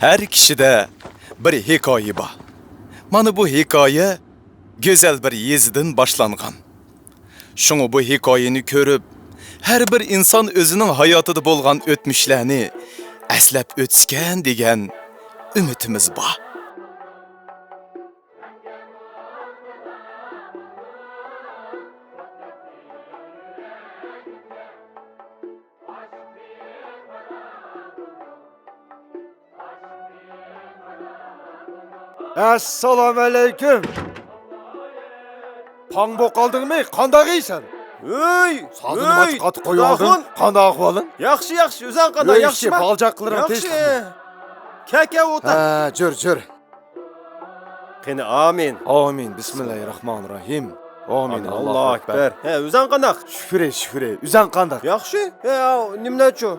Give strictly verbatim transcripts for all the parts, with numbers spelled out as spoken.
ھەر كىشىدە بىر ھېكايە بار. مانا بۇ ھېكايە گۈزەل بىر يېزىدىن باشلانغان. شۇڭا بۇ ھېكايىنى كۆرۈپ، ھەر بىر ئىنسان ئۆزىنىڭ ھاياتىدا بولغان ئۆتمۈشلەرنى ئەسلەپ ئۆتسىكەن دېگەن ئۈمىدىمىز بار. ئەسسالامۇئەلەيكۇم. پاڭ بوقالدىڭمۇ؟ قانداق يەيسەن؟ ئۆي، سازىنى ئۆي، ماچقا ئاتىپ قويۇۋالدىڭ. قانداق ئەھۋالىڭ؟ ياخشى، ياخشى. ئۆزۈڭ قانداق؟ ئۆي ئىشى، ياخشىمۇ؟ بالىچاقلىرىڭ تىنچلىقمۇ؟ كەل، كەل، ئولتۇر. ھە، جۈر، جۈر. قېنى، ئامىن. ئامىن. بىسمىللاھىرراھمانىرراھىم. ئامىن. ئامىن. ئاللاھۇ ئەكبەر. ھە، ئۆزۈڭ قانداق؟ شۈكرى، شۈكرى. ئۆزۈڭ قانداق؟ ياخشى. ھە، نېمىلەرچۇ؟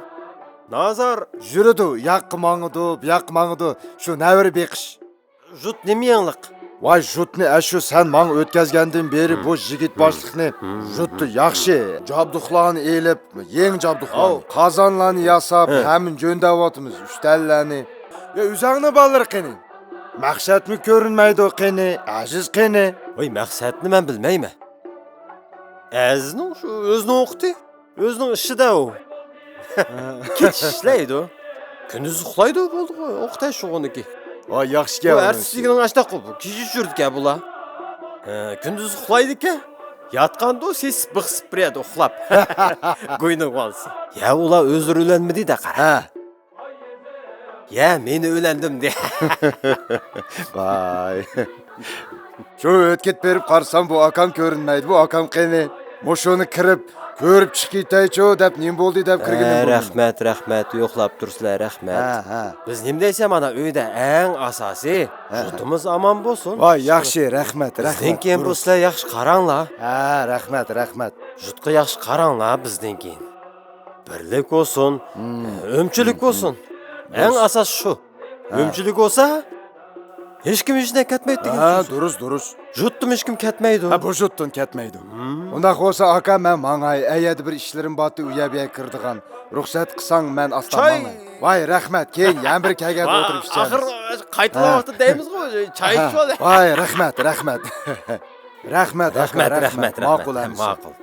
نازار. يۈرىدۇ، ياققا ماڭىدۇ، بۇياققا ماڭىدۇ. شۇ نەۋرە بېقىش. ژۇت نېمە يېڭىلىق؟ ۋاي، ژۇتنى ئەشۇ سەن ماڭا ئۆتكەزگەندىن بېرى بۇ يىگىت باشلىقنى ژۇتتا ياخشى جابدۇقلارنى ئېلىپ، يېڭى جابدۇقلارنى، قازانلارنى ياساپ، ھەممىنى جۆندەۋاتىمىز، ئۈستەللەرنى. يا، ئۆزەڭنىڭ بالىلىرى قېنى؟ مەقسەتمۇ كۆرۈنمەيدۇ قېنى، ئەزىز قېنى؟ ۋاي، مەقسەتنى مەن بىلمەيمەن. ئەزىزنىڭ شۇ ئۆزىنىڭ ئوقىتى. ئۆزىنىڭ ئىشىدا ئۇ. كېچە ئىشلەيدۇ. كۈندۈز ئۇخلايدۇ، بولدىغۇ، ئوقۇتاي شۇغۇنىكى. ۋاي، ياخشىكەن بۇ ئۇنىڭ ئىشى. ئەرتىسلىكىنىڭ ئاشتاق بۇ، كېچە چۈشۈرىدىكەن بۇلار. ھە، كۈندۈز ئۇخلايدىكەن، ياتقاندۇ سېسىپ بىخسىپ بىر يەردە ئۇخلاپ. گۇينىغۇ ئالسا. يا، ئۇلار ئۆزلىرى ئۆيلەنمىدى-دە، قارا. ھە. يا، مېنى ئۆيلەندىم دە. ۋاي. شۇ ئۆتكىتىپ بېرىپ قارىسام، بۇ ئاكام كۆرۈنمەيدۇ. بۇ ئاكام قېنى؟ مۇشۇنى كىرىپ، كۆرۈپ چىقىپ كېتەيچۇ دەپ نېمە بولدى دەپ كىرگىنىم ھە، بولدى. رەھمەت، رەھمەت. يوقلاپ تۇرسىلەر، رەھمەت. ھە، ھە. بىز نېمە دەيسە، مانا ئۆيدە ئەڭ ئاساسىي، ھە، ژۇتىمىز ئامان بولسۇن. ۋاي، ياخشى، رەھمەت، رەھمەت. بىزدىن كېيىن بۇ سىلەر ياخشى قاراڭلار. ھە، رەھمەت، رەھمەت. ژۇتقا ياخشى قاراڭلار بىزدىن كېيىن. بىرلىك بولسۇن، ئۈمچىلىك بولسۇن. ئەڭ ئاساس شۇ. ھە. ئۈمچىلىك بولسا، ھېچكىم ھېچنەگە كەتمەيدۇ دېگەن ھە، سۆز. دۇرۇس، دۇرۇس. ژۇتتىمۇ ھېچكىم كەتمەيدۇ. ھە، بۇ ژۇتتىن كەتمەيدۇ. ئۇنداق بولسا، ئاكا، مەن ماڭاي. ئەيەردە بىر ئىشلىرىم بارتى، ئۇ يەر بۇ يەرگە كىرىدىغان. رۇخسەت قىلساڭ، مەن ئاستا ماڭاي. ۋاي، رەھمەت، كېيىن يەنە بىر كەلگەندە ئولتۇرۇپ ئىچىمىز. ئاخىر قايتىدىغان ۋاقىتتا دەيمىزغۇ، چاي ئىچىۋالە. ۋاي، رەھمەت، رەھمەت. رەھمەت، ئاكا، رەھمەت، رەھمەت، رەھمەت. ماقۇل ئەمىسە. ماقۇل.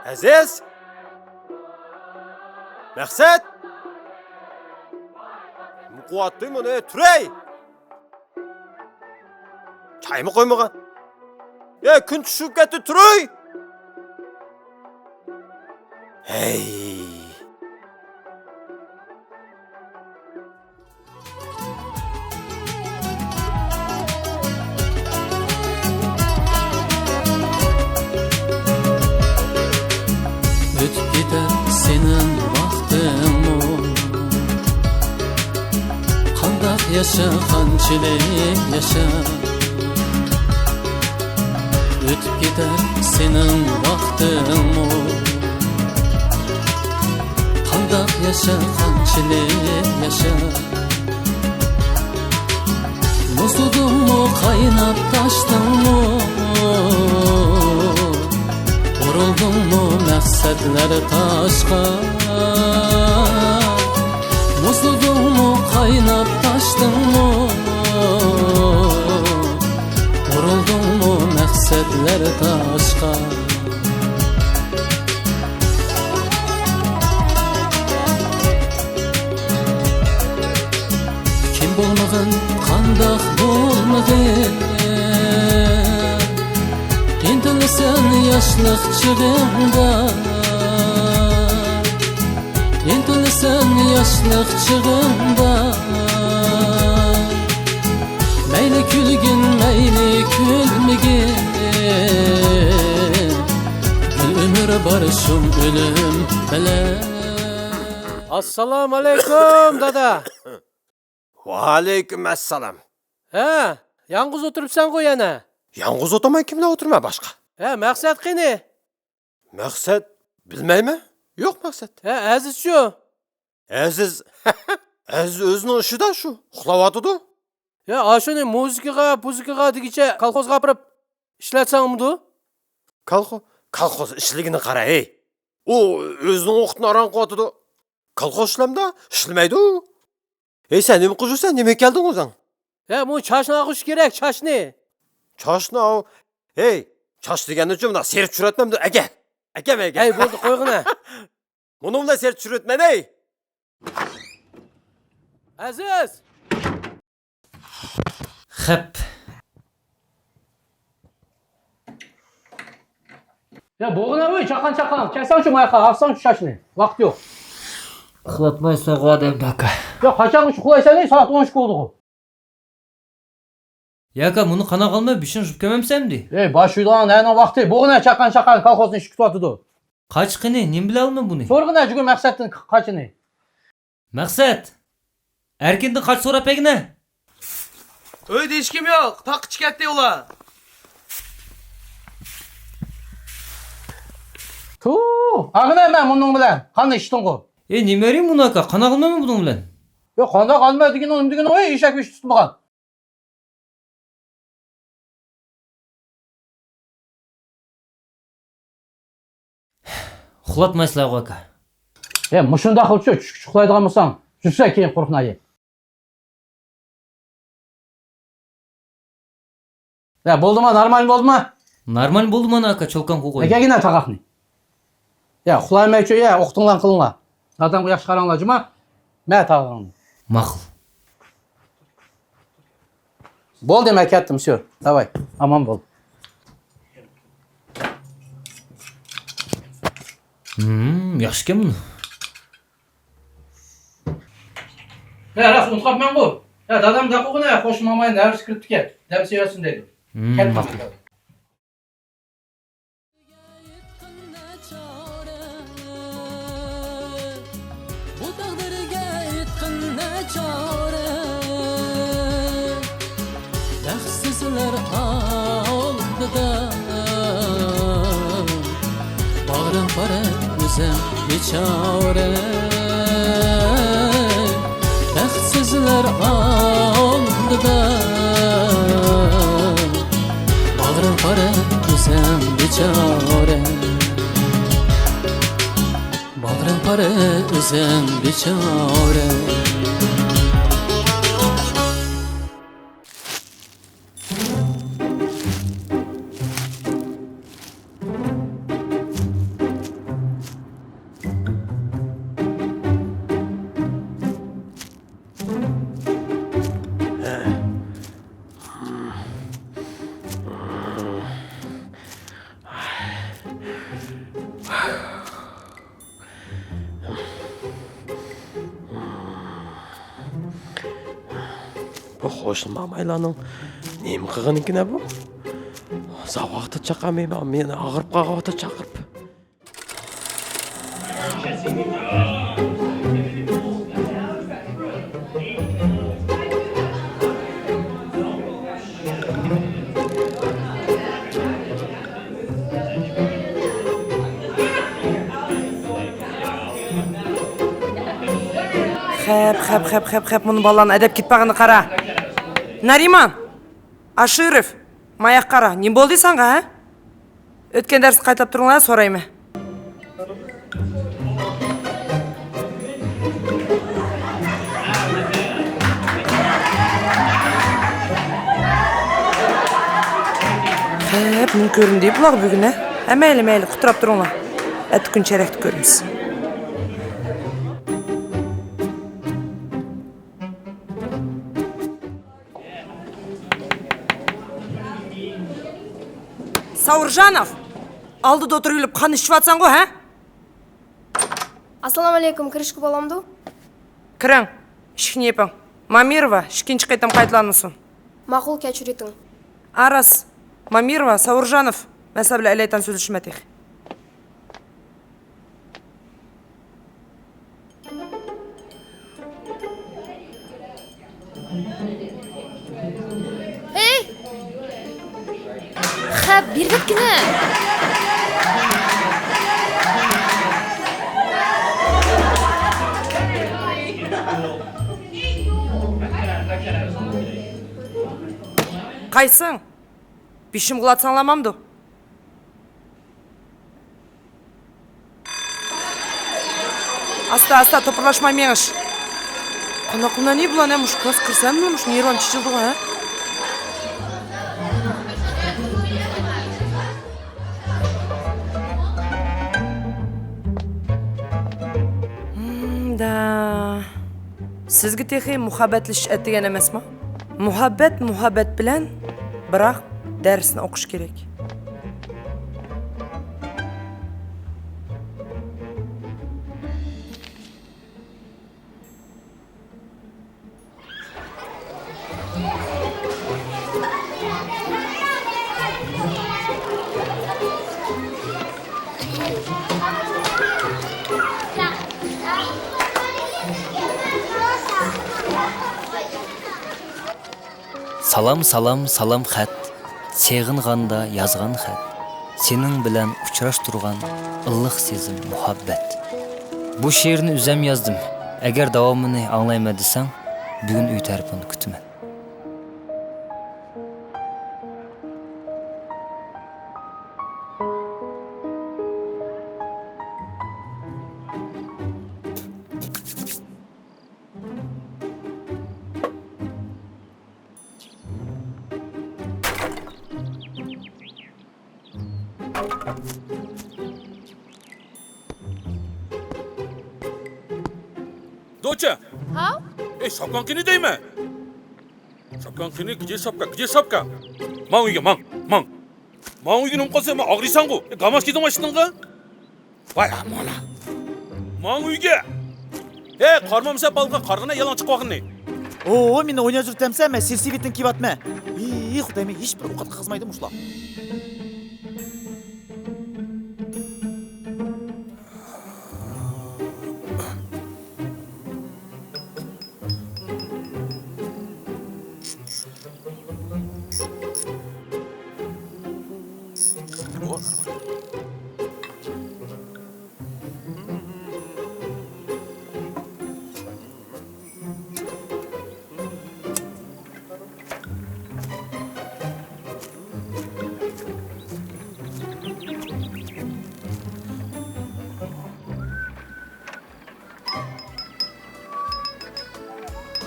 ئەزىز! مەقسەت! نېمە قىلىۋاتتىڭ بۇنى؟ تۇرەي! چايمۇ قويمىغان. يا، كۈن چۈشۈپ كەتتى، تۇرۇي! ھەي! ئۆتۈپ كېتەر سېنىڭ ۋاقتىڭمۇ، قانداق ياشا، قانچىلىك ياشا. ئۆتۈپ كېتەر سېنىڭ ۋاقتىڭمۇ، قانداق ياشا، قانچىلىك ياشا. مۇزلىدىڭمۇ، قايناپ تاشتىڭمۇ، ئۇرۇلدۇڭمۇ مەقسەتلەر تاشقا؟ مۇزلىدىڭمۇ، قايناپ تاشتىڭمۇ، ئۇرۇلدۇڭمۇ مەقسەتلەر تاشقا؟ كىم بولمىغىن، قانداق بولمىغىن؟ ئىنتىلىسەن ياشلىق چېغىڭدا، سەن ياشلىق چېغىڭدا مەيلى كۈلگىن، مەيلى كۈلمىگىن، بىر ئۆمۈر بار شۇ ئۆلۈم بىلەن. ئاسسالامۇ ئەلەيكۇم، دادا. ۋەئەلەيكۇم ئەسسالام. ھە، يالغۇز ئولتۇرۇپسەنغۇ يەنە؟ يالغۇز ئولتۇرماي كىم بىلەن ئولتۇرىمەن باشقا؟ ھە، مەقسەت قېنى؟ مەقسەت؟ بىلمەيمەن. يوق مەقسەت. ھە، ئەزىزچۇ؟ ئەزىز. ئەزىز ئۆزىنىڭ ئىشىدا شۇ. ئۇخلاۋاتىدۇ. ھە، ئاشۇنى مۇزىكىغا، پۇزىكىغا دېگۈچە كالخوزغا ئاپىرىپ ئىشلەتسەڭمىدۇ؟ كالخو-، كالخوز ئىشلىگىنى قارا، ھەي. ئۇ ئۆزىنىڭ ۋاقتىنى ئاران قىلىۋاتىدۇ. كالخوز ئىشلەمدۇ؟ ئىشلىمەيدۇ. ھەي، سەن نېمە قىلىپ يۈرسەن؟ نېمە كەلدىڭ ئۆزۈڭ؟ ھە، بۇ چاچنى ئالغۇچ كېرەك، چاچنى. چاچنى ئال. ھەي، چاچ دېگەننىچۇ مۇنداق سېرىپ چۈشۈرۈۋەتمەمدۇ؟ ئەگە. ئەگە، ئەگە. ھەي، بولدى، قويغىنا. مۇنىڭ بىلەن سېرىپ چۈشۈرۈۋەتمەن، ھەي. ئەزىز! خەپ. يا، بولغىنا ئۆي، چاققان، چاققان. كەلسەڭچۇ ماياققا، ئالساڭچۇ چاچنى. ۋاقىت يوق. ئۇخلاتمايسىلەرغۇ ئادەمنى، ئاكا. يا، قاچانغىچە ئۇخلايسەن، سائەت ئون ئىككى بولدىغۇ. ياكا، مۇنى قاناق ئالماي بېشىڭ يۇيۇپ كەلمەمسەن ئەمدى؟ ئەي، باش يۇيىدىغان نەنىڭ ۋاقتى؟ بولغىنا چاققان، چاققان، كالخوزنىڭ ئىشى كۈتۈۋاتىدۇ. قاچ قېنى، نېمە بىلەن ئالىمەن بۇنى؟ سورىغىنا جۈگۈر مەقسەتتىن قاچىنى. مەقسەت! ئەركىندىن قاچ سوراپ بەرگىنە! ئۆيدە ھېچكىم يوق، تاغقا چىقىپ كەتتى ئۇلار. تۇ، ئاغىنە مەن مۇنىڭ بىلەن قانداق ئىشتىڭغۇ؟ ئەي، نېمە ئەرىم بۇنى ئاكا، قانداق قىلىمەن بۇنىڭ بىلەن؟ يوق، قانداق قىلىمەن دېگىنىڭ، نېمە دېگىنىڭ، ئەي، ئېشەك بېشى تۇتمىغان. ئۇخلاتمايسىلەرغۇ ئاكا. ھە، مۇشۇنداق قىلىپچۇ چۈشكىچە ئۇخلايدىغان بولساڭ، يۈرسە كېيىن قۇرۇق نايى. ھە، بولدىما؟ نورمال بولدىما؟ نورمال بولدى مانا ئاكا، چولكام قويۇپ قويدۇم. ئەكەلگىنە تاغاقنى. يا، ئۇخلايمەيچۇ، يا، ئوقتۇڭلار قىلىڭلار. دادامغا ياخشى قاراڭلار جۇما. مە تاغىڭنى. ماقۇل. بولدى، مەن كەتتىم، شۇ. داۋاي، ئامان بول. ھىم، ياخشىكەن بۇ. ھە، راست ئۇنتۇپ قاپمەنغۇ. ھە، دادام دەپ قويغىنا، قوشنا ماماينىڭ نەۋرىسى كىرىپتىكەن. دەم سېۋەتسۇن دەيدۇ. ھىم، كەتتىم. ماقۇل. بۇ تەقدىرگە ئېيتقىن نەچارە، بەختسىزلەر ئالدىدا باغرىڭ پارە، ئۆزۈڭ بىچارە. بەختسىزلەر ئالدىدا باغرىڭ پارە، ئۆزۈڭ بىچارە. باغرىڭ پارە، ئۆزۈڭ بىچارە. بۇ قوشنا مامايلارنىڭ نېمە قىلغىنىكىن بۇ؟ ساۋاقتا چاقىرمايمەن، مېنى ئاغرىپ قالغان ۋاقىتتا چاقىرىپ. خەپ، خەپ، خەپ، خەپ، خەپ، مۇنۇ بالىلارنىڭ ئەدەپ كېتىپ بارغىنىغا قارا. نارىمان! ئاشۇرۇف، ماياققا قارا، نېمە بولدى ساڭا، ھە؟ ئۆتكەن دەرسنى قايتىلاپ تۇرۇڭلار، سورايمەن. خەپ، نېمە كۆرۈندى بۇلارغا بۈگۈن، ھە؟ ھە، مەيلى، مەيلى، قۇتراپ تۇرۇڭلار. ئەتە كۈن چېرەكتە كۆرىمىز. ساۋۇرجانوف، ئالدىدا ئولتۇرۇۋېلىپ قان ئىچىۋاتساڭغۇ، ھە؟ ئەسسالامۇئەلەيكۇم، كىرىشكە بولامدۇ؟ كىرىڭ. ئىشىكنى يېپىڭ. مامىروۋا ئىككىنچى قېتىم قايتىلانمىسۇن. ماقۇل، كەچۈرۈۋېتىڭ. ئا، راست. مامىروۋا، ساۋۇرجانوف، مەن سىلەر بىلەن ئەلەيتەن سۆزلىشىمەن تېخى. ھەي! خەپ بېرىۋەتكىنە! قايسىڭ؟ بېشىمغا ئۇلاتساڭلار مامدۇ؟ ئاستا، ئاستا، توپۇرلاشماي مېڭىش. قانداق قىلىمەن بۇلارنى، مۇشۇ كىلاس كىرسەممۇ مۇشۇ نېرۋام چېچىلدىغۇ، ھە؟ ھىم، دا. سىزگە تېخى مۇھەببەتلىشىش ئەتىگەن ئەمەسما؟ مۇھەببەت مۇھەببەت بىلەن، بىراق دەرسنى ئوقۇش كېرەك. سالام، سالام، سالام خەت، سېغىنغاندا يازغان خەت، سېنىڭ بىلەن ئۇچراشتۇرغان ئىللىق سېزىم مۇھەببەت. بۇ شېئىرنى ئۆزەم يازدىم. ئەگەر داۋامىنى ئاڭلايمەن دېسەڭ، بۈگۈن ئۆي تەرىپىڭنى كۈتىمەن. دوچە! ھاۋ؟ ئەي، شاپكاڭ قېنى دەيمەن! شاپكاڭ قېنى، گىجە شاپكا، گىجە شاپكا! ماڭ ئۆيگە، ماڭ، ماڭ! ماڭ ئۆيگە نېمە قىلسا، مەن ئاغرىيساڭغۇ! ئەي، گاماش كىيدىڭ ماشىنىڭغا! ۋاي ئامالا! ماڭ ئۆيگە! ھەي، قارىمامسەن بالىغا، قارىغىنا يالاڭ چىقىۋالغىنى! ئوو، مېنى ئويناۋاتىدىكەنسەن، مەن سېلسىۋېتىڭ كىيىۋاتىمەن. ھېي، خۇدايىم، ھېچبىر ئوقەت قىلغۇزمايدۇ مۇشۇلار.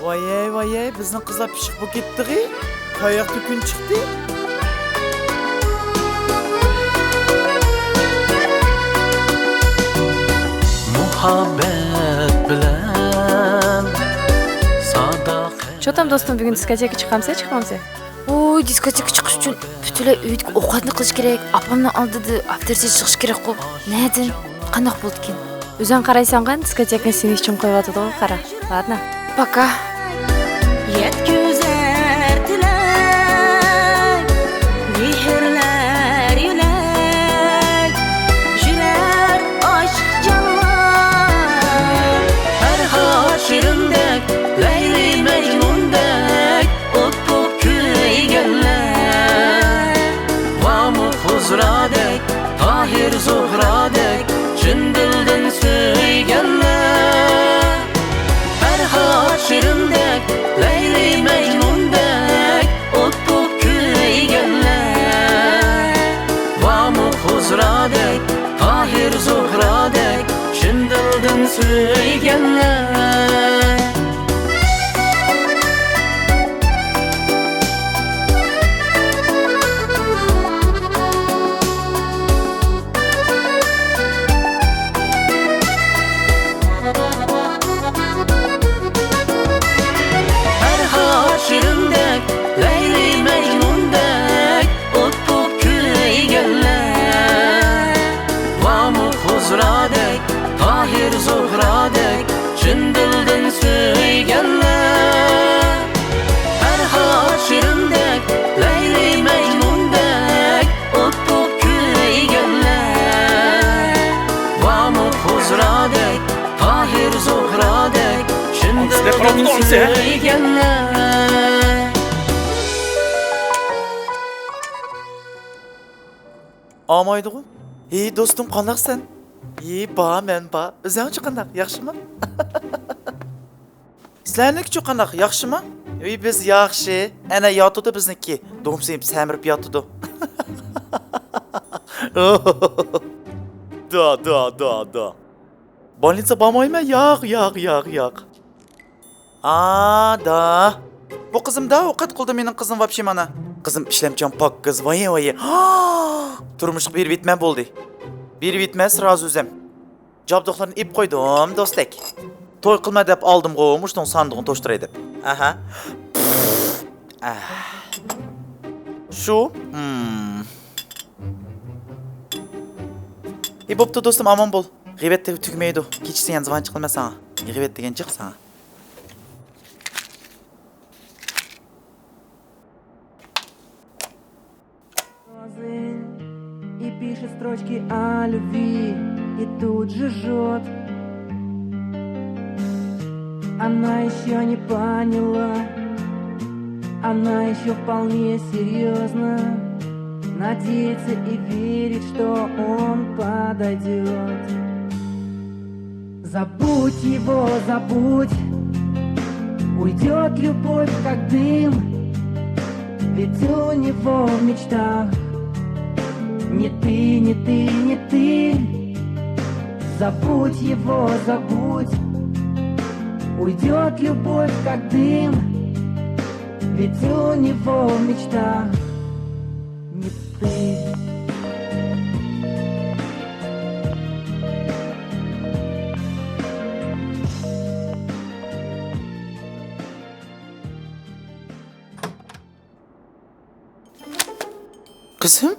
ۋايەي، ۋايەي، بىزنىڭ قىزلار پىششىق بولۇپ كەتتىغۇ. قاياقتا كۈن چىقتى؟ مۇھەببەت بىلەن ساداقەت. چوتان دوستۇم، بۈگۈن دىسكوتېكا چىقامسە، چىقمامسە؟ ۋوي، دىسكوتېكا چىقىش ئۈچۈن پۈتۈنلەي ئۆيدىكى ئوقەتنى قىلىش كېرەك. ئاپامنىڭ ئالدىدا ئاپتېرسى چىقىش كېرەكقۇ. نەدىن؟ قانداق بولىدىكىن؟ ئۆزۈڭ قارايسەنغۇ، دىسكوتېكىنى سېنى ئۈچۈن قويۇۋاتىدىغۇ، قارا. لادنا. پاكا. يەتكۈزەر تىلەك، مېھىرلەر يۆلەك، يۈرەر ئاشىق جانلار. پەرھات شېرىندەك، لەيلى مەجنۇندەك، ئوت بولۇپ كۆيگەنلەر. بارمۇ خۇزرادەك، تاھىر زوھرادەك، چىن دىلدىن سۆيگەنلەر. پەرھات شېرىندەك، لەيلى مەجنۇندەك، ئوت بولۇپ كۆيگەنلەر. بارمۇ خۇزرادەك، تاھىر زوھرادەك، چىن دىلدىن سۆيگەنلەر. پەرھات شېرىندەك، لەيلى مەجنۇندەك، ئوت بولۇپ كۆيگەنلەر. بارمۇ خۇزرادەك، تاھىر زوھرا دەپ قاراپ تۇرۇڭ سەن. ئالمايدىغۇ؟ ھېي، دوستۇم، قانداقسەن؟ ھېي، بار، مەن بار. ئۆزۈڭچۇ قانداق، ياخشىمۇ؟ سىلەرنىڭكىچۇ قانداق، ياخشىمۇ؟ ھېي، بىز ياخشى. ئەنە ياتىدۇ بىزنىڭكى. دومسىيىپ، سەمرىپ ياتىدۇ. دا، دا، دا، دا. بولنىتسا بارمايمەن. ياق، ياق، ياق، ياق. ئادا. بۇ قىزىم دا ئوقەت قىلدى مېنىڭ قىزىم ۋاپشې مانا. قىزىم ئىشلەمچان پاك قىز، ۋايە، ۋايە. تۇرمۇشقا بېرىۋېتمە بولدى. بېرىۋېتمە سرازۇ ئۆزەم. جابدۇقلىرىنى ئېپ قويدۇم، دوستەك. توي قىلما دەپ ئالدىمغۇ، مۇشتۇڭ ساندۇقىنى توشتۇراي دەپ. ئاھا. ئاھ. شۇ. ھىم. ئى، بوپتۇ، دوستۇم، ئامان بول. غەيۋەت تۈگىمەيدۇ. كېچىسى يەنە زىۋان چىقىلمە ساڭا. غەيۋەت دېگەن جىق ساڭا. И пишет строчки о любви, и тут же жжет. Она еще не поняла, она еще вполне серьезно надеется и верит, что он подойдет. Забудь его, забудь. Уйдет любовь, как дым. Ведь у него в мечтах не ты, не ты, не ты. Забудь его, забудь. Уйдет любовь, как дым. Ведь у него в мечтах не ты. قىزىم،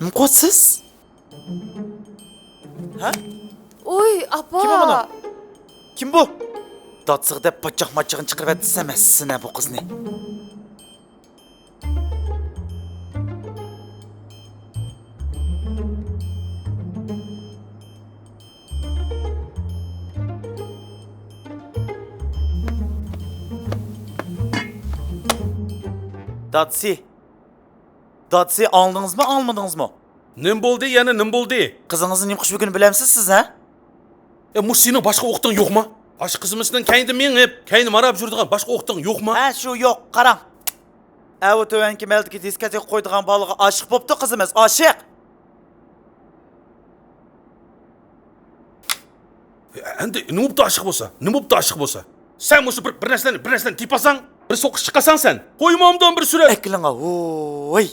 نېمە قىلىۋاتىسىز؟ ھە؟ ئۇي، ئاپا! كىم ئۇ مانا؟ كىم بۇ؟ دادىسىغا دەپ پاچاق-ماچىقىنى چىقىرىۋەتسەم، ھەسسىنە بۇ قىزنى. دادىسى. دادىسى، ئاڭلىدىڭىزمۇ، ئاڭلىمىدىڭىزمۇ؟ نېمە بولدى، يەنە نېمە بولدى؟ قىزىڭىزنى نېمە قىلىش مۇمكىنىنى بىلەمسىز سىز، ھە؟ ئە، مۇشۇ سېنىڭ باشقا ئوقۇتىڭ يوقما؟ ئاشۇ قىزىمىزنىڭ كەينىدە مېڭىپ، كەينىدە ماراپ يۈرىدىغان باشقا ئوقۇتىڭ يوقما؟ ھە، شۇ يوق، قاراڭ. ئەۋۇ تۆۋەنكى مەلدىكى دىسكوتېكا قويىدىغان بالىغا ئاشىق بوپتۇ قىزىمىز، ئاشىق! ئەمدى نېمە بوپتۇ ئاشىق بولسا؟ نېمە بوپتۇ ئاشىق بولسا؟ سەن مۇشۇ بىر، بىر نەرسىلەرنى، بىر نەرسىلەرنى تېپىۋالساڭ، بىر سوقۇش چىقارساڭ سەن. قويمامدىن بىر سۈرەت. ئەكىلىڭا، ۋوي!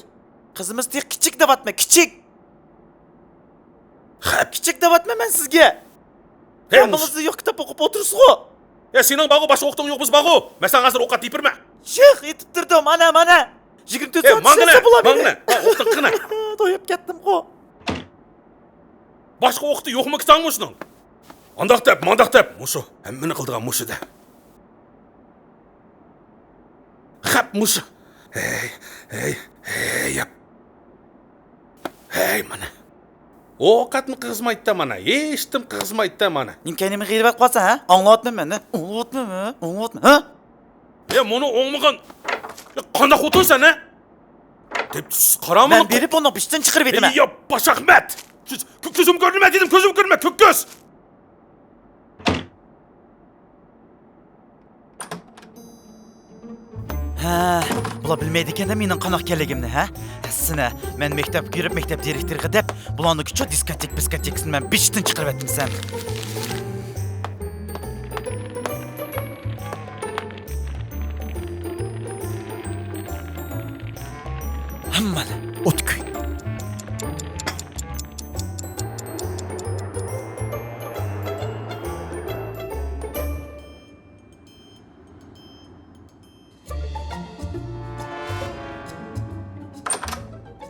قىزىمىز تېخى كىچىك دەۋاتىمەن، كىچىك! خەپ. كىچىك دەۋاتىمەن مەن سىزگە. ھەي، مۇش- ئەقلىڭىزدا يوق كىتاب ئوقۇپ ئولتۇرسىزغۇ. ھە، سېنىڭ بارغۇ باشقا ئوقۇتۇڭ يوق بىز بارغۇ. مەن ساڭا ھازىر ئوقەت تېپىرمەن. شىخ، ئېتىپ تۇردۇم، ئانا، مانا. يىگىرمە تۆت سائەت ئىشلەتسە بولا مېنى. ھە، ئوقۇتۇڭ قېنى؟ تويۇپ كەتتىمغۇ. باشقا ئوقۇتى يوقمۇ كىتابنىڭ مۇشۇنىڭ؟ ئانداق دەپ، مانداق دەپ، مۇشۇ. ھەممىنى قىلىدىغان مۇشۇ دە. خەپ مۇشۇ. ھەي، ھەي، ھەي، ياپ. ھەي، مانا. ئوقەتمۇ قىغىزمايتتى مانا، ھېچنېمە قىغىزمايتتى مانا. نېمە كەينىمگە غىيرىۋەت قالسا، ھە؟ ئاڭلاۋاتىمەن مەن، ھە؟ ئاڭلاۋاتىمەن، ھە؟ ئاڭلاۋاتىمەن، ھە؟ يا، مانا ئوڭمىغان. يا، قانداق خوتۇن سەن، ھە؟ دەپ قارا مانا. مەن بېرىپ ئۇنىڭ بېشىدىن چىقىرىپ ئېتىمەن. يا، باش ئەخمەت! كۆز-، كۆزۈم كۆرۈنمە دېدىم، كۆزۈم كۆرۈنمە، كۆك كۆز! ھە، بۇلار بىلمەيدىكەن-دە مېنىڭ قانداق ئىكەنلىكىمنى، ھە؟ ھەسسىنە، مەن مەكتەپكە كىرىپ، مەكتەپ دىرېكتورىغا دەپ، بۇلارنىڭكىچۇ دىسكوتېك، پىسكوتېكىسىنى مەن بېشىدىن چىقىرىۋەتتىم سەن. ھەممىنى ئوت كۆي.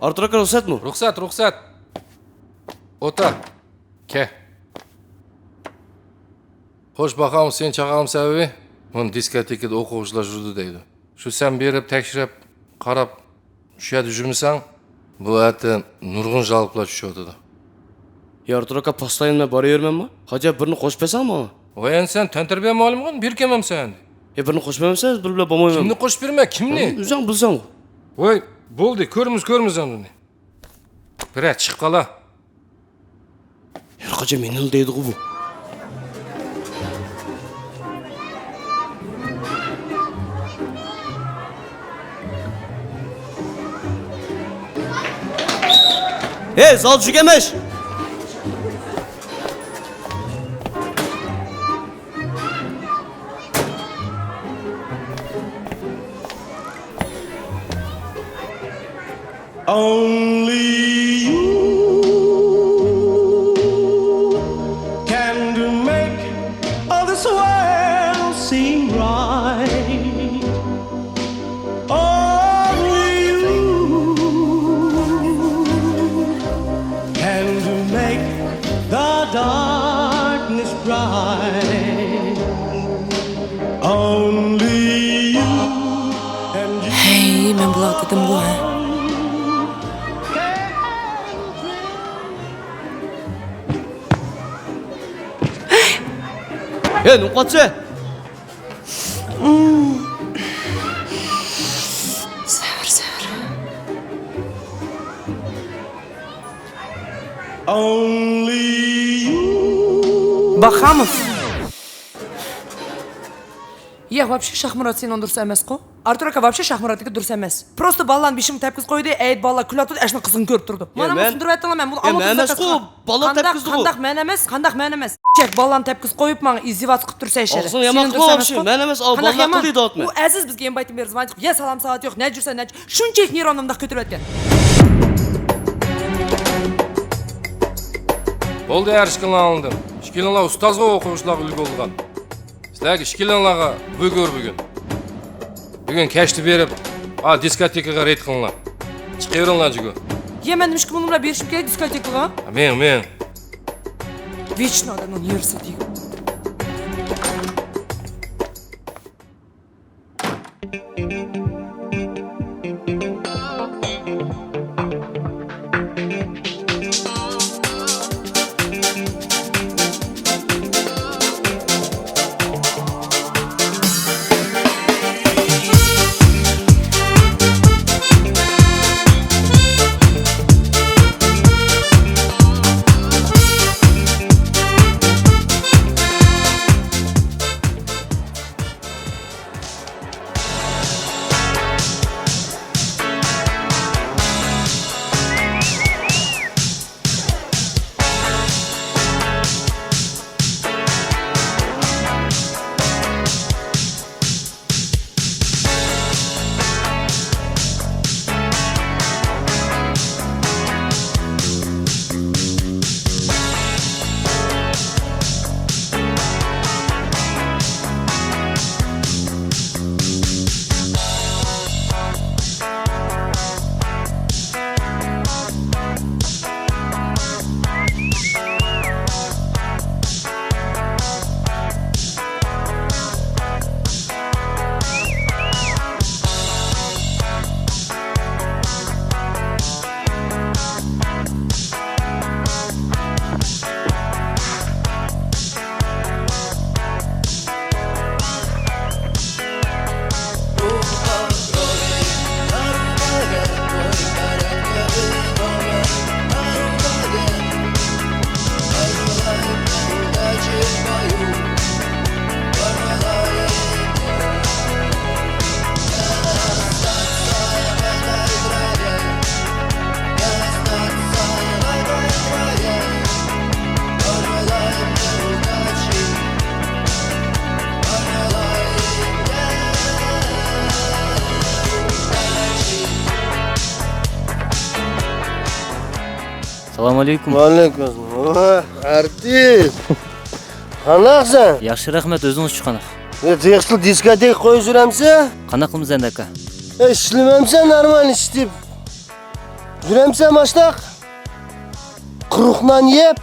ئارتۇر ئاكا، رۇخسەتمۇ؟ رۇخسەت، رۇخسەت. ئولتۇر. كەل. خوش، باقامسەن، چاقامسەن ئەۋى؟ مۇنۇ دىسكوتېكىدا ئوقۇغۇچىلار يۈرىدۇ دەيدۇ. شۇ سەن بېرىپ تەكشۈرۈپ، قاراپ، شۇ يەردە يۈرمىسەڭ، بۇ ھەتتە نۇرغۇن جاۋابلار چۈشۈۋاتىدۇ. يا ئارتۇر ئاكا، پاسلايمەن، مەن باراۋېرىمەنمۇ؟ ھاجەپ بىرنى قوشۇپ بەرسەڭ ماڭا. ۋاي ئەمدى سەن تەنتەربىيە مۇئەللىمىغۇ، بېرىپ كەلمەمسەن؟ ئە، بىرنى قوشۇپ بەرمىسەڭ، بىر بىلەن بولمايمەن. كىمنى قوشۇپ بېرىمەن، كىمنى؟ ئۆزۈڭ بىلسەڭ. ۋاي، بولدى، كۆرىمىز، كۆرىمىز ئەمدى. بىرەر چىقىپ قالا. ھەر قاچان مېنىلا دەيدىغۇ بۇ. ھەي، زال چۈشۈرگەنمىش! Only you can make all this world seem right. Only you can make the darkness bright. Only you and you. ھەي، مەن بۇلارغا دېدىمغۇ، ھە؟ ھەي، نېمە قىلىۋاتىسەن؟ سەۋر، سەۋر. Only you. باخاموف. ياق، ۋاپشې شاھمۇرات سېنىڭ دۇرۇس ئەمەسقۇ. ئارتۇر ئاكا، ۋاپشې شاھمۇراتنىڭكى دۇرۇس ئەمەس. پروستو بالىلارنى بېشىمغا تەپكۈزۈپ قويدى، ئەيدى بالىلار كۈلۈۋاتىدۇ، ئاشۇنى قىزغىن كۆرۈپ تۇرىدۇ. مانا مۇشۇنى تۇرۇۋەتتىڭلار، مەن بۇنى ئامال تۈزۈپ قىلىپ. قانداق، قانداق مەن ئەمەس، قانداق مەن ئەمەس. چەك بالىلارنى تەپكىزىپ قويۇپ ماڭا ئىزدىۋاتقا تۇرسا ئىشەرە. ئاغزىڭ يامان قىلما ۋاپشې، مەن ئەمەس، ئاۋۇ بالىلار قىلدى دەۋاتىمەن. ئۇ ئەزىز بىزگە ئىنۋايتىنى بېرىپ زىۋان چىقىپ، يە سالام ساۋات يوق، نە جۈرسەن، نە، شۇنچىلىك نېرۋامنى مۇنداق كۆتۈرۈۋەتكەن. بولدى، ھەر ئىككىلىڭلارنى ئاڭلىدىم. ئىككىلىڭلار ئۇستازغا ئوقۇغۇچىلارغا ئۈلگە بولىدىغان. سىلەرگە ئىككىلىڭلارغا بۇيرۇ بۈگۈن. بۈگۈن كەچتە بېرىپ، ئا، دىسكوتېكىغا رېيد قىلىڭلار. چىقىۋېرىڭلار جىگۇ. يە، مەن نېمىشقا بۇنىڭ بىلەن بېرىشىم كېرەك دىسكوتېكىغا؟ مېڭ، مېڭ. ۋېچنو ئادەمنىڭ نېرۋىسى دېگۈ. سالام ئەلەيكۇم. ۋەئەلەيكۇم ئەسسالام. ۋاھ، ئارتىس. قانداقسەن؟ ياخشى، رەھمەت، ئۆزىڭىزچۇ قانداق؟ يا، تېخىچە دىسكوتېكا قويۇپ يۈرەمسەن؟ قانداق قىلىمىز ئەمدى، ئاكا؟ ئە، ئىشلىمەمسەن نورمال ئىشلىتىپ؟ يۈرەمسەن ماشتاق؟ قۇرۇق نان يەپ؟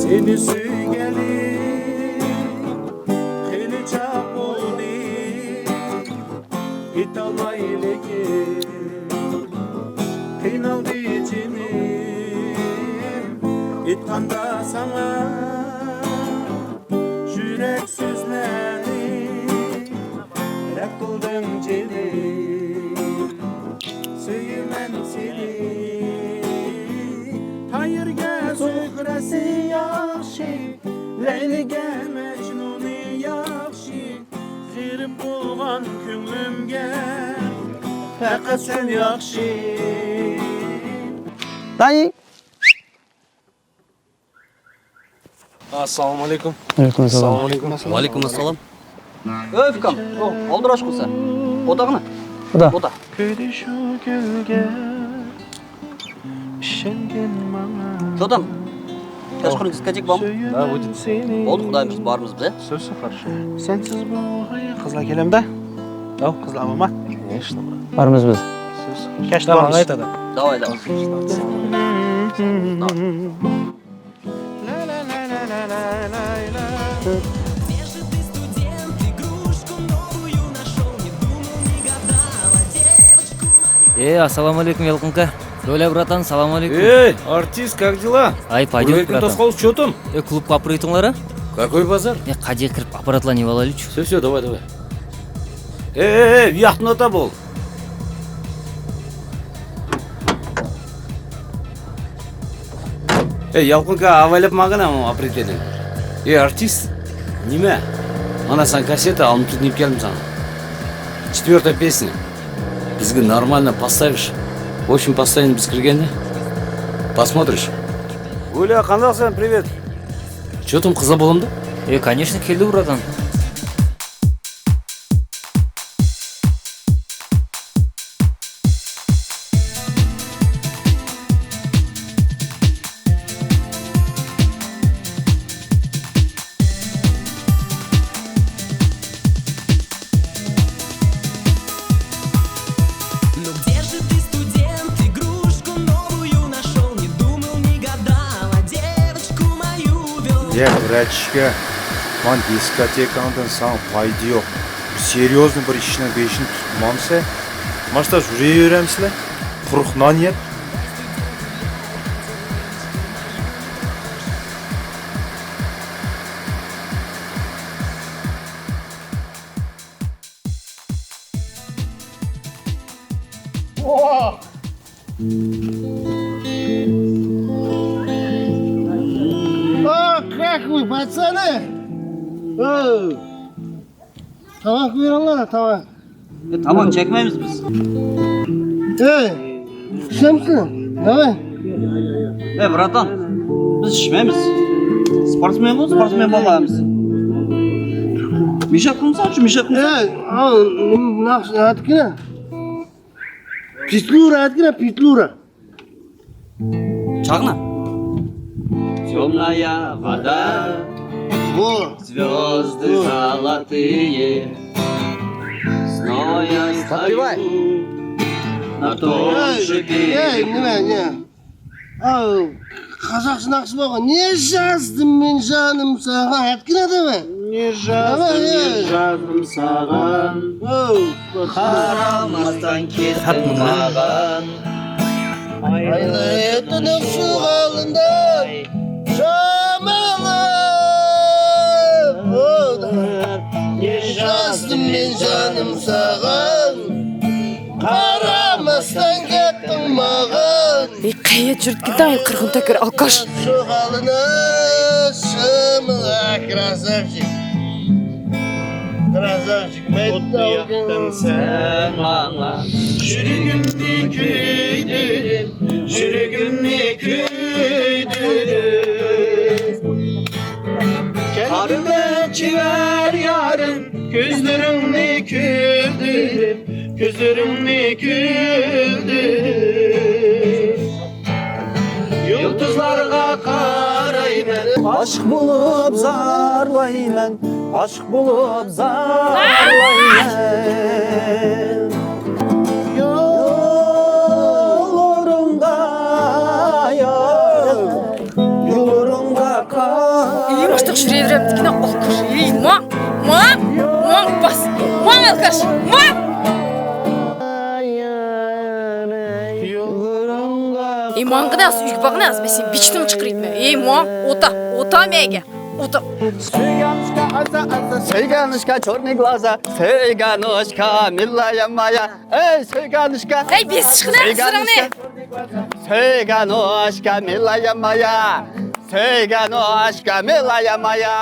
سېنى سۆيگەنلىك خېلى چاغ بولدى. ئېيتالاي لېكىن، قىينالدى جېنىم، ئېيتقاندا ساڭا يۈرەك سۆزلەرنى رەت قىلدىڭ جېنىم. سۆيىمەن سېنى، تايىرگە زۇھرەسى ياخشى، لەيلىگە مەجنۇنى ياخشى. غېرىب بولغان كۆڭلۈمگە پەقەت سەن ياخشى. دايى. ئاسسالامۇ ئەلەيكۇم. ۋەئەلەيكۇم ئەسسالام. ۋەئەلەيكۇم ئەسسالام. ئۆي ئۇكام، ئالدىراش قىلسا. ئودا قانا؟ ئودا. ئودا. كۆيدى شۇ گۈلگە ئىشەنگىن ماڭا. شۇ ئادەم. كەچقۇرۇن دىسكوتېكا بارمۇ؟ ھە، بولدى. بولدى، خۇدايىم، بىز بارمىز بىلە. سۆزسىز قارشى. سەنسىز بۇ قىزلار كېلەمدۇ؟ ياق. قىزلار بارمۇ؟ بارمىز بىز. كەچتە بارمىز. داۋاي، داۋاي. ئەي، ئاسسالامۇ ئەلەيكۇم، يالقۇن ئاكا. Доля, братан, салам алейкум. Эй, артист, как дела? Ай, пойдёт, братан. Тосқауыл, что там? Э, клубка апарып өтіңлар, а? Какой базар? Э, қайда кіріп аппаратла не балайлычу? Все, все, давай, давай. Эй, эй, эй, яқын ата бол. Эй, Ялқынка, авайлап маған аму апрителин. Эй, артист, неме? Мана саған кассета, алып келдім саған. Четвертая песня. Бізге нормально поставишь. В общем, поставим, біз кіргенде. Посмотришь. Гуля, қандақсың, привет. Че там, қыза болымды? Э, конечно, келді, братан. Ну где же ты, студент, игрушку новую нашёл? Не думал, не гадал, а девочку мою вёл. يا بىرەر چۈشكە، مانا دىسكوتېكاڭدىن ساڭا پايدا يوق. سېريوزنىي بىر ئىشنىڭ بېشىنى تۇتمامسەن؟ ماشتا يۈرۈۋېرەمسىلەر؟ قۇرۇق نان يەپ. О, как вы, пацаны! О! تاماق بېرىڭلار، تاماق. ئە، تاماق چەكمەيمىز بىز. ئەي، ئىشلەمسىلەر؟ داۋاي. ئەي، براتان، بىز ئىچمەيمىز. سپورتسمېنغۇ، سپورتسمېن بولغان بىز. مىشاق قىلمىساڭچۇ، مىشاق قىلمىساڭ. ئەي، ئاۋۇ، نېمە، ناخشا ئەتكىنە. پېتلۇرا ئەتكىنە، پېتلۇرا. چاغنا. Тёмная вода, звёзды золотые, зноя стою на том же берегу. ئاۋۇ، قازاقچە ناخشا بولغان. Не жаздым мен жаным саған. ئەتكىنە دەۋە. Не жаздым, не жаздым саған. قارامастан كەتتىڭ ماغان. ئايلىنىپ تۇرۇپ شۇ ھالىمدا شاماللاپ، ياشاستىم مەن جانىم ساغان، قارىماستىن كەتتىڭ ماغان. ۋەي، قەيەت يۈرۈپ كېتىڭ، قىرغىن تەكرار ئالكاش. شۇ ھالىنى شاماللا، كرасавчик. كرасавчик. خۇددى ياقتىڭ سەن ماڭا، يۈرىكىمنى كۆيدۈرۈپ، يۈرىكىمنى كۆيدۈرۈپ. كەلگۈدەك چېۋەر يارىم، كۆزلىرىڭنى كۈلدۈرۈپ، كۆزلىرىڭنى كۈلدۈرۈپ. يۇلتۇزلارغا قارايمەن. ئاشىق بولۇپ زارلايمەن، ئاشىق بولۇپ زارلايمەن. يوللىرىڭغا، يوللىرىڭغا قارايمەن. ئىي، مۇشتاق شۇرۇۋېرەمدىكىنە ئالكاش. ئىي، ماڭ، ماڭ، ماڭ، باس، ماڭ، ئالكاش، ماڭ. ئەي، ماڭغىنە ئاز، ئۆيگە بارغىنە ئاز، مەن سېنى بېچىتىمنى چىقىرىۋېتىمەن. ئەي، ماڭ، ئوتا، ئوتا مەگە، ئوتا. Сыйганушка аза аза, Сыйганушка чёрный глаза, Сыйганушка милая моя. Эй, Сыйганушка. ئەي، بېسىشقىنە قىزلىرىڭنى. Сыйганушка, милая моя. Сыйганушка милая моя.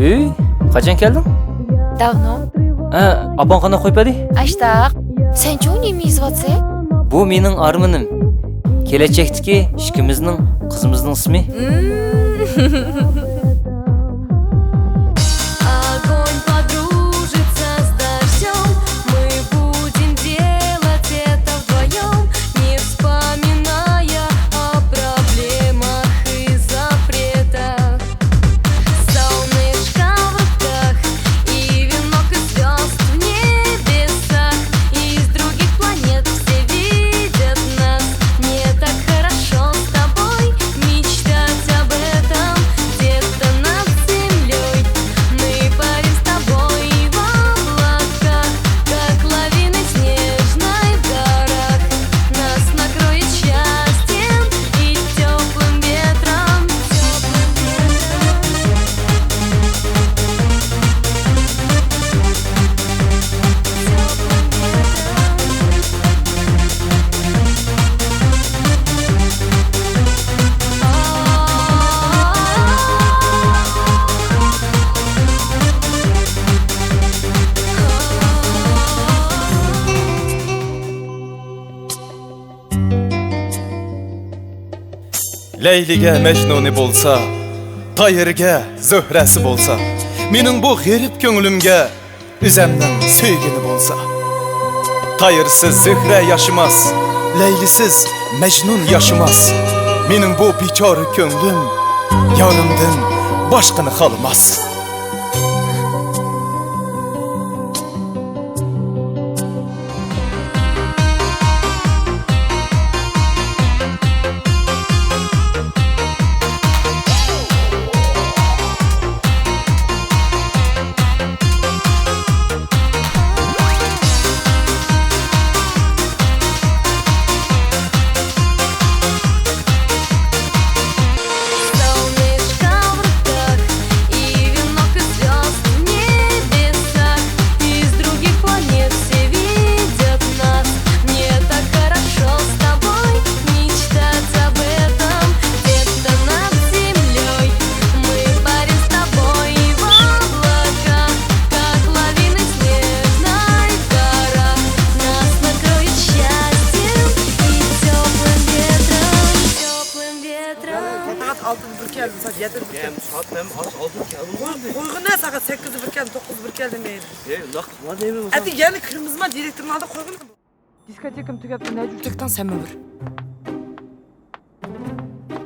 ئۆي، قاچان كەلدىڭ؟ داۋنو. ھە، ئاپاڭ قانداق قويۇپ بەردى؟ ئاشتاق. سەنچۇ نېمە يېزىۋاتىسەن؟ بۇ مېنىڭ ئارمىنىم. كېلەچەكتىكى ئىككىمىزنىڭ قىزىمىزنىڭ ئىسمى. Огонь подружится с дождём, мы будем делать это вдвоём, не вспоминая о проблемах и запретах. Солнышко в руках и венок из звёзд в небесах. Из других планет все видят нас. Мне так хорошо с тобой мечтать об этом. Где-то над землёй мы парим с тобой в облаках, как лавины в снежных горах. Нас накроет счастьем и тёплым ветром. لەيلىگە مەجنۇنى بولسا، تايىرگە زۆھرەسى بولسا، مېنىڭ بۇ غېرىب كۆڭلۈمگە ئۆزەمنىڭ سۆيگىنى بولسا. تايىرسىز زۆھرە ياشىماس، لەيلىسىز مەجنۇن ياشىماس. مېنىڭ بۇ بىچارە كۆڭلۈم يارىمدىن باشقىنى خالىماس. Солнышко в руках и венок из звёзд в небесах. Из других планет все видят нас. Мне так хорошо с тобой мечтать об этом. Где-то над землёй мы парим с тобой в облаках, как лавины в снежных горах. Нас накроет счастьем и тёплым ветром, тёплым ветром. سائەت ئالتىدە بىر كەلدى، سائەت يەتتىدە بىر كەلدى. سائەت ھەم ئاز ئالتىدە كەلدى. قوي-، قويغىنە، سائەت سەككىزدە بىر كەلدى، توققۇزدا بىر كەلدى مەيلى. ئەي، ئۇنداق قىلما دەيمەن. ئەتە يەنە كىرىمىزما، دىرېكتورنىڭ ئالدىغا قويغىنە. دىسكوتېكام تۈگەپتۇ، نەجىپ. تۈگتەڭ سەنمۇ بىر.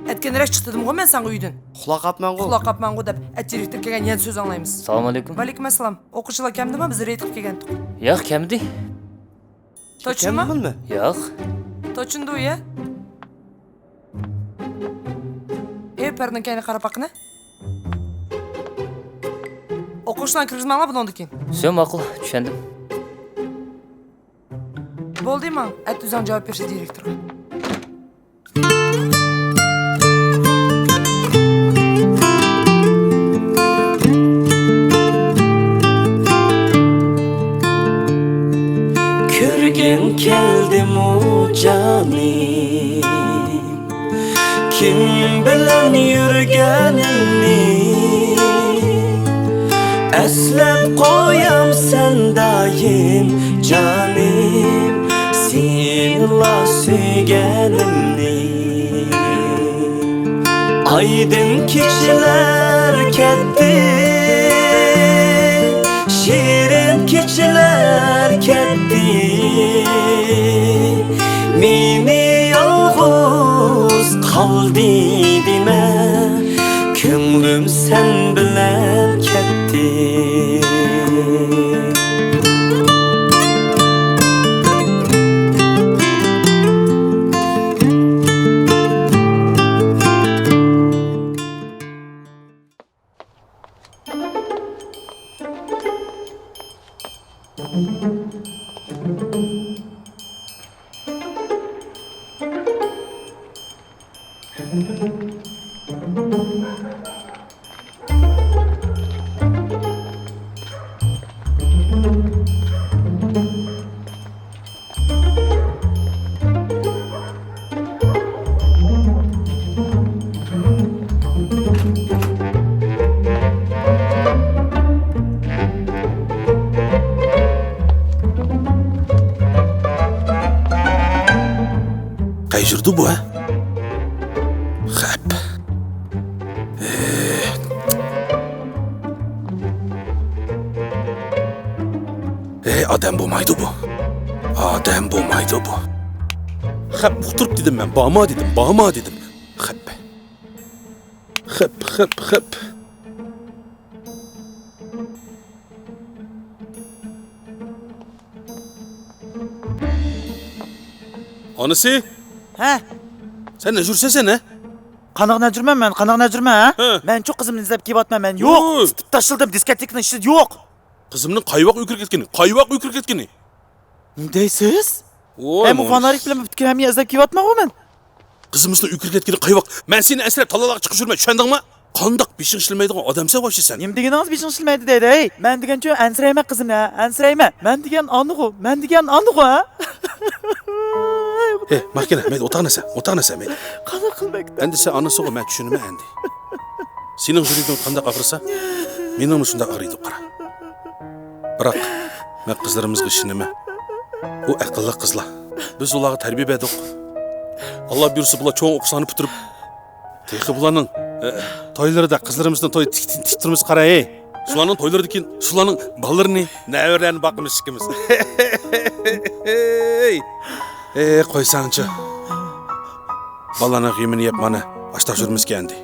ئەتكەنرەك چىقتىدىمغۇ مەن ساڭا ئۆيدىن. ئۇخلاپ قاپمەنغۇ. ئۇخلاپ قاپمەنغۇ دەپ، ئەتە دىرېكتور كەلگەن يەنە سۆز ئاڭلايمىز. سالام ئەلەيكۇم. ۋەئەلەيكۇم ئەسسالام. ئوقۇغۇچىلار كەمدىما؟ بىز رېيد قىلىپ كەلگەنتۇق. ياق، كەمدى. توچنىمۇ؟ ياق. توچنىدۇ يا؟ ئېي، پەردىنىڭ كەينىگە قاراپ باققىنا. ئوقۇغۇچىلارنى كىرگۈزمەڭلار بۇنىڭدىن كېيىن. سۆ، ماقۇل، چۈشەندىم. بولدى، ماڭ. ئەتە ئۆزۈڭ جاۋاب بېرىسەن دىرېكتورغا. كۆرگۈڭ كەلدىمۇ جانىم، كىم بىلەن يۈرگىنىمنى؟ ئەسلەپ قويامسەن دائىم جانىم، سېنىلا سۆيگىنىمنى. ئايدىڭ كېچىلەر كەتتى، شېرىن كېچىلەر كەتتى، مېنى يالغۇز قالدى دېمە. سەن بىلەن كەتتى. قەيجۈردى بۇ، ھە؟ خەپ. ئەي، ئادەم بولمايدۇ بۇ. ئادەم بولمايدۇ بۇ. خەپ ئۇقتۇرۇپ دېدىم مەن، بارما دېدىم، بارما دېدىم. خەپ. خەپ، خەپ، خەپ. ئانىسى؟ ھە؟ سەن نەجۈرسەن سەن، ھە؟ قانداق نەجۈرمەن مەن؟ قانداق نەجۈرمەن، ھە؟ ھە. مەنچۇ قىزىمنى ئىزدەپ كېلىۋاتىمەن مەن. يوق، ئۇي. سېتىپ تاشلىدىم، دىسكوتېكىنىڭ ئىچىدە يوق. قىزىمنى قايۋاق ئۆكۈرۈپ كەتكىنى، قايۋاق ئۆكۈرۈپ كەتكىنى. نېمە دەيسىز؟ ۋاي، ھە، بۇ فونارىك بىلەن پۈتكۈل ھەممە يەرنى ئىزدەپ كېلىۋاتىمەنغۇ مەن. قىزىمىزنى ئۆكۈرۈپ كەتكىنى قايۋاق. مەن سېنى ئەنسىرەپ تاللالاغا چىقىپ يۈرمەن، چۈشەندىڭمۇ؟ قانداق بېشىڭ ئىشلىمەيدىغان ئادەمسەن ۋاپشى سەن؟ نېمە دېگىنىڭىز بېشىڭ ئىشلىمەيدۇ دەيدۇ، ھەي؟ مەن دېگەنچۇ ئەنسىرەيمەن قىزىم، ھە؟ ئەنسىرەيمەن. مەن دېگەن ئانىغۇ، مەن دېگەن ئانىغۇ، ھە؟ ھەي، ماكىنە، مەيلى، ئوتاغنى سەن، ئوتاغنى سەن، مەيلى. قانداق قىلمايتتىم؟ ئەمدى سەن ئانىسىغۇ، مەن چۈشىنىمەن ئەمدى. سېنىڭ يۈرىكىڭ قانداق ئاغرىسا، مېنىڭمۇ شۇنداق ئاغرىيدۇ، قارا. بىراق، مەن قىزلىرىمىزغا ئىشىنىمەن. ئۇ ئەقىللىق قىزلار. بىز ئۇلارغا تەربىيە بەردۇق. ئاللا بۇيرۇسا، بۇلار چوڭ ئوقۇسلارنى پۈتتۈرۈپ، تېخى بۇلارنىڭ، ئە، تويلىرىدا قىزلىرىمىزنىڭ تويى تىك-، تىك-، تىك تۇرمىسا قاراي. شۇلارنىڭ تويلىرىدىن كېيىن شۇلارنىڭ بالىلىرىنى، نەۋرىلەرنى باقىمىز ئىككىمىز. ئەي، قويساڭچۇ. بالىلارنىڭ غېمىنى يەپ مانا ئاش تاپشۇرىمىزكەن ئەمدى.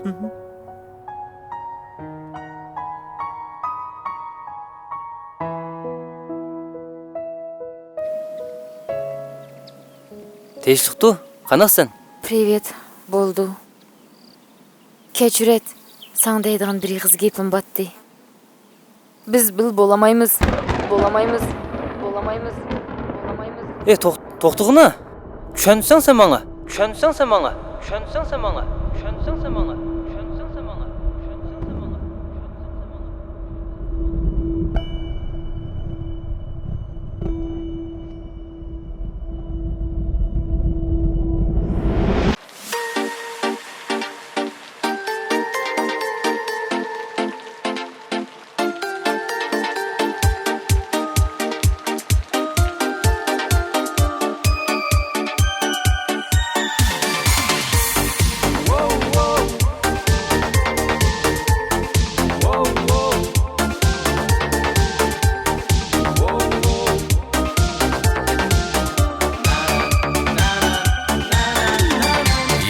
تىنچلىقتۇ؟ قانداقسەن؟ پرىۋېت، بولدى. كەچۈرەت، ساڭا دەيدىغان بىر ئېغىز گېپىم باتتى. بىز بىل بولامايمىز. بولامايمىز. بولامايمىز. بولامايمىز. ئېي، توخ-، توختىغىنا. چۈشەنسەڭ سەن ماڭا. چۈشەنسەڭ سەن ماڭا. چۈشەنسەڭ سەن ماڭا. چۈشەنسەڭ سەن ماڭا. چۈشەنسەڭ سەن ماڭا.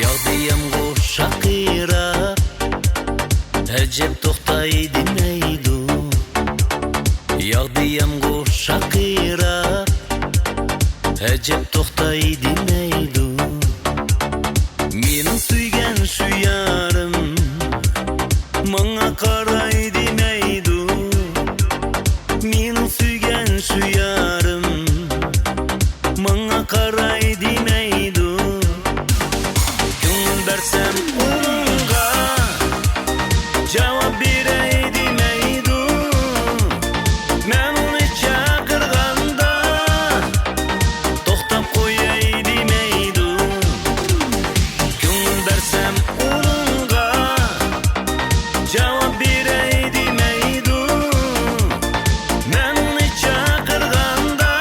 ياغدى يامغۇر شاقىراپ، ئەجەب توختاي دېمەيدۇ. ياغدى يامغۇر شاقىراپ، ئەجەب توختاي دېمەيدۇ. مېنىڭ سۆيگەن شۇ يارىم ماڭا قاراي دېمەيدۇ. مېنىڭ سۆيگەن شۇ يارىم ماڭا قاراي دېمەيدۇ. كۆڭۈل بەرسەم ئۇنىڭغا، جاۋاب بېرەي دېمەيدۇ. مەن ئۇنى چاقىرغاندا، توختاپ قوياي دېمەيدۇ. كۆڭۈل بەرسەم ئۇنىڭغا، جاۋاب بېرەي دېمەيدۇ. مەن ئۇنى چاقىرغاندا،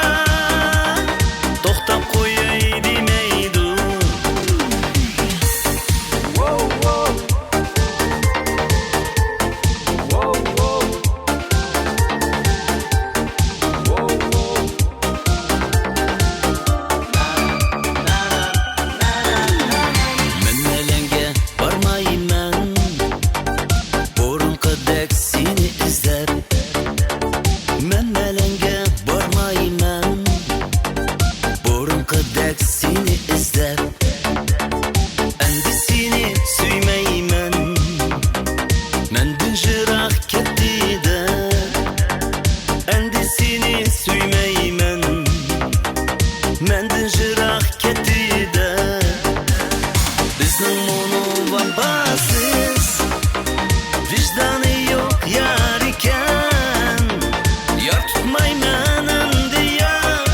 توختاپ قوياي دېمەيدۇ. ۋوۋ، ۋوۋ، دەك سېنى ئىزدەپ، ئەمدى سېنى سۆيمەيمەن. مەندىن يىراق كەتتى دەپ، ئەمدى سېنى سۆيمەيمەن. مەندىن يىراق كەتتى دەپ، بىزنىڭ مۇنۇ ۋاپاسىز، ۋىجدانى يوق يار ئىكەن. يار تۇتمايمەن ئەمدى يار،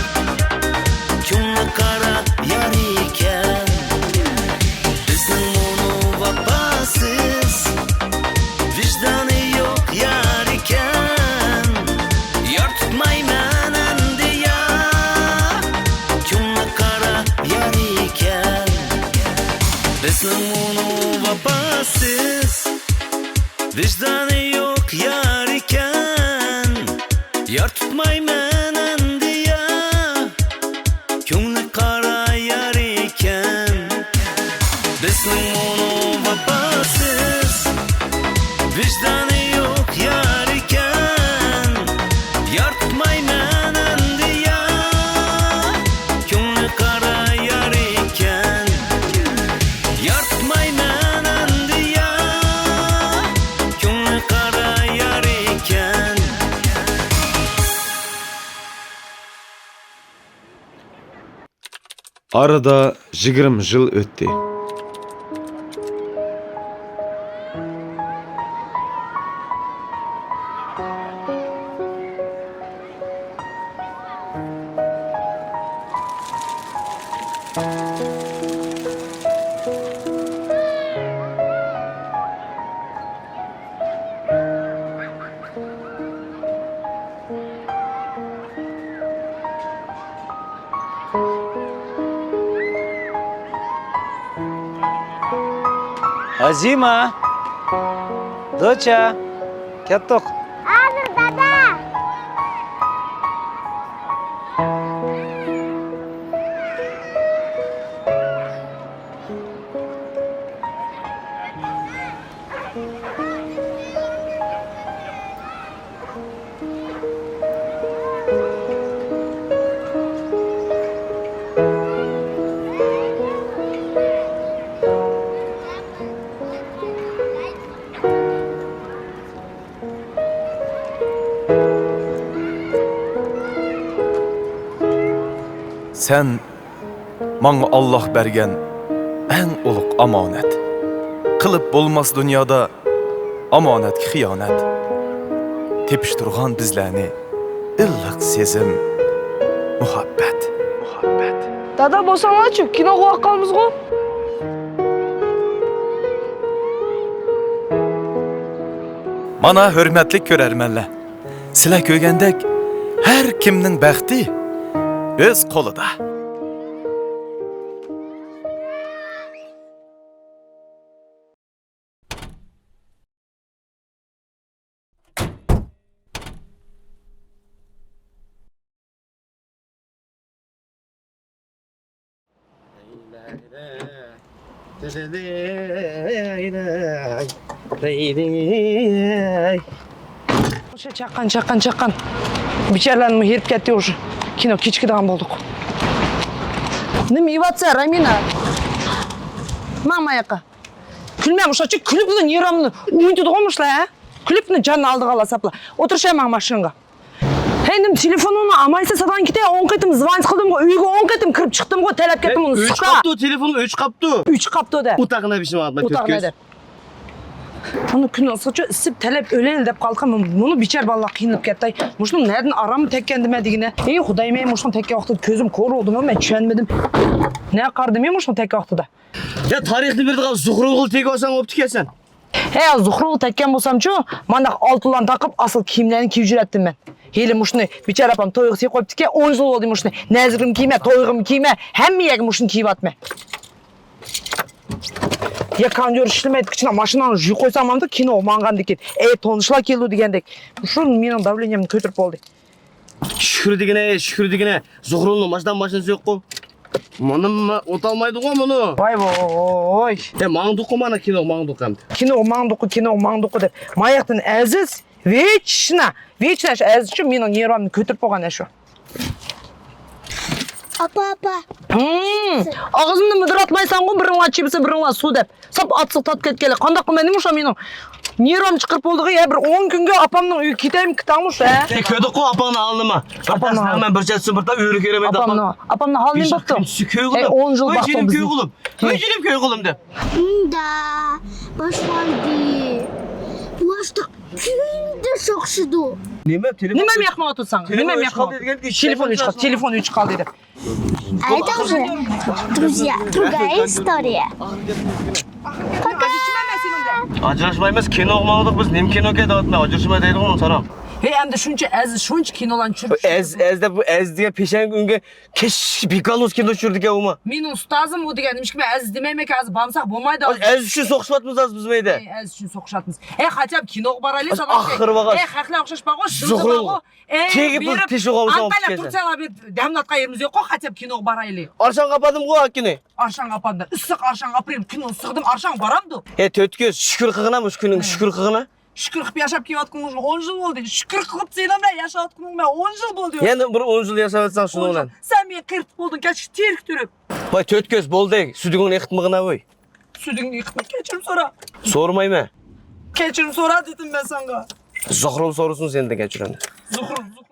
كۆڭلى قارا يار ئىكەن. بىزنىڭ مۇنۇ ۋاپاسىز، ۋىجدانى يوق يار ئىكەن. يار تۇتمايمەن ئەمدى يار، كۆڭلى قارا يار ئىكەن. بىزنىڭ مۇنۇ ۋاپاسىز، ۋىجدانى يوق يار ئىكەن. يار تۇتمايمەن ئەمدى يار، كۆڭلى قارا يار ئىكەن. بىزنىڭ مۇنۇ ۋاپاسىز، ۋىجدانى يوق يار ئىكەن. يار تۇتمايمەن ئەمدى يار، كۆڭلى قارا يار ئىكەن. يار تۇتمايمەن ئەمدى يار، كۆڭلى قارا يار ئىكەن. ئارىدا يىگىرمە يىل ئۆتتى. ئازىما، دوچا، كەتتۇق. ھازىر، دادا. سەن ماڭا ئاللاھ بەرگەن ئەڭ ئۇلۇغ ئامانەت. قىلىپ بولماس دۇنيادا ئامانەتكە خىيانەت. تېپىشتۇرغان بىزلەرنى ئىللىق سېزىم، مۇھەببەت. دادا، بولساڭلارچۇ، كىنوغا ۋاقىت قالمىزغۇ؟ مانا، ھۆرمەتلىك كۆرەرمەنلەر، سىلەر كۆرگەندەك، ھەر كىمنىڭ بەختى ئۆز قولىدا. ئوشۇ چاققان، چاققان، چاققان. بىچارىلەرنى ھېرىپ كەتتى ئوشۇ. كىنو كېچىكىدىغان بولدۇق. نېمە يەۋاتسەن، رامىنا؟ ماڭ، ماياققا. كۈلمە، مۇشۇنچە كۈلۈپلا نېرۋامنى ئوينىتىدىغۇ مۇشۇلار، ھە؟ كۈلۈپلا جاننى ئالىدىغانلار ساپلا. ئولتۇرسەن ماڭ ماشىنىغا. ھەي، نېمە تېلېفونۇڭنى ئالمايسەن، ساداڭ كېتەي، ئون قېتىم زۋانىت قىلدىمغۇ، ئۆيگە ئون قېتىم كىرىپ چىقتىمغۇ، تەلەپ كەتتىم ئۇنى ئۆچ سۇقا. قاپتۇ، تېلېفون ئۆچ قاپتۇ. ئۆچ قاپتۇ دە. ئۇتاقنى بىشىم ئاتما ئۇتاقنى كۆز. دە. بۇنى كۈن ئىسسىچۇ ئىسسىپ تەلەپ ئۆلەيلى دەپ قالدىقى، بۇنى بىچار بالىلار قىينىلىپ كەتتى. مۇشۇنىڭ نەدىن ئارامى تەگكەندىمە دېگىنە. ئەي خۇدايىم، مۇشۇنىڭ تەگكەن ۋاقتىدا كۆزۈم كورۇدىمۇ، مەن چۈشەنمىدىم. نە قارىدىم مۇشۇنىڭ تەگكەن ۋاقتىدا. يا تارىخنى بىلىدىغان زۇخرۇغىل تېگىۋالساڭ بوپتىكەنسەن. ھە، زۇخرۇغا تەگكەن بولسامچۇ، مانداق ئالتۇنلارنى تاقىپ، ئاسىل كىيىملەرنى كىيىپ يۈرەتتىم مەن. ھېلى مۇشۇنى بىچارە ئاپام تويغا سېلىپ قويۇپتىكەن، ئون يىل بولدى مۇشۇنى. نەزىرىگىمۇ كىيمە، تويغىمۇ كىيمە، ھەممە يەرگە مۇشۇنى كىيىۋاتىمەن. يا كاندىر ئىشلىمەيدىكىن، ماشىناڭنى يۇيۇپ قويساڭ بولامدۇ، كىنوغا ماڭغاندىكىن. ئەي، تونۇشلار كېلىدۇ دېگەندەك. شۇ مېنىڭ داۋلېنىيەمنى كۆتۈرۈپ بولدى. شۈكۈر دېگىنە، شۈكۈر دېگىنە. زۇخرۇلنىڭ ماشىنا، ماشىنىسى يوققۇ. مانا ئوتالمايدىغۇ مۇنى. ۋاي ۋوي. يا ماڭدۇققۇ مانا كىنوغا ماڭدۇق ئەمدى. كىنوغا ماڭدۇققۇ، كىنوغا ماڭدۇققۇ دەپ. ماياقتىن ئەزىز، ۋېچىشنا. ۋېچىشنا ئەزىزچۇ مېنىڭ نېرۋامنى كۆتۈرۈپ بولغان ئەشۇ. ئاپا، ئاپا. ھىم، ئاغزىمنى مىدىرلاتمايسەنغۇ، بىرىڭلار چىپسى، بىرىڭلار سۇ دەپ. ساپ ئاچچىق تارتىپ كەتكەنلەر. قانداق قىلمايدىمۇ شۇ مېنىڭ نېرۋام چىقىرىپ بولدىغۇ يا، بىر ئون كۈنگە ئاپامنىڭ ئۆيىگە كېتەيمۇ، كېتەڭمۇ شۇ، ھە؟ ئەي، كۆردۇققۇ ئاپاڭنىڭ ھالىنىمۇ. ئاپامنىڭ ھالى. مەن بىر چەتسۇن بىر تا ئۆرە كۆرەمەن. ئاپامنىڭ، ئاپامنىڭ ھالى نېمە بوپتۇ؟ كۆي ئوغلۇم. ئەي، ئون يىل ۋاي، باقتۇق جېنىم، بىز. كۆي ئوغلۇم. ۋاي، جېنىم، كۆي ئوغلۇم دەپ. ئۇندا باشلاندى. باشلىق كۈندە سوقۇشىدۇ. نېمە، تېلېفون نېمە ياقمايۋاتىدۇ ساڭا؟ تېلېفون نېمە ياقمايۋاتىدۇ؟ تېلېفون ئۆچۈپ قالدى دېگەن گەپ. تېلېفون ئۆچۈپ قالدى، تېلېفون ئۆچۈپ قالدى دەپ. А это уже, друзья, другая история. Пока. ئاجراشمايمىز، كىنوغا ماڭدۇق بىز. نېمە كىنو ئىكەن دەۋاتىمەن، ئاجراشماي دەيدىغۇ ساراڭ. ھەي، ئەمدى شۇنچە ئەز، شۇنچە كىنولارنى چۈشۈردى. ئەز، ئەز دەپ، بۇ ئەز دېگەن پېشەنگە ئۈنگەن كەش بىكالوز كىنو چۈشۈردىكەن ئۇمۇ. مېنىڭ ئۇستازىم ئۇ دېگەن، نېمىشقا مەن ئەز دېمەيمەنكەن، ھازىر بارمىساق بولمايدۇ. ئەز ئۈچۈن سوقۇشۇۋاتىمىز ھازىر بىز مەيدە. ھەي، ئەز ئۈچۈن سوقۇشۇۋاتىمىز. ھەي، خاچام كىنوغا بارايلى، ساراڭ. ئاخىرى بارغاچ. ھەي، خەقلەر ئوخشاش بارغۇ، زۇخرۇل. ئەي، تېگىپ بېرىپ، تېشىغا ئالساڭ ئانتالىيە، تۇرساڭلار بىر دەم ئاتقان يېرىمىز يوققۇ، قاچاپ كىنوغا بارايلى. ئارشاڭغا ئاپاردىمغۇ ئاكىنى. ئارشاڭغا ئاپاردىم. ئىسسىق ئارشاڭغا ئاپىرىپ، كىنو ئىسسىقىدىم، ئارشاڭغا بارامدۇ؟ ھەي، تۆتكۆز، شۈكۈر قىلغىنا، مۇشۇ كۈنۈڭگە شۈكۈر قىلغىنا. شۈكۈر قىلىپ ياشاپ كېلىۋاتقىنىڭىزغا ئون يىل بولدى. شۈكۈر قىلىپ سېنىڭ بىلەن ياشاۋاتقىنىڭ بىلەن ئون يىل بولدى. يەنە بىر ئون يىل ياشاۋاتساڭ شۇنىڭ بىلەن. سەن مېنى قېرىتىپ بولدۇڭ، كەچ تېرىك تۈرۈپ. ۋاي، تۆتكۆز، بولدى. سۈدۈڭنى ئېقىتمىغىنا، ۋاي. سۈدۈڭنى ئېقىتما، كەچۈرۈم سورا. سورىمايمەن. كەچۈرۈم سورا دېدىم مەن ساڭا. زۇخرۇل سورىسۇن سەندىن كەچۈرۈمنى. زۇخرۇل، زۇخرۇل.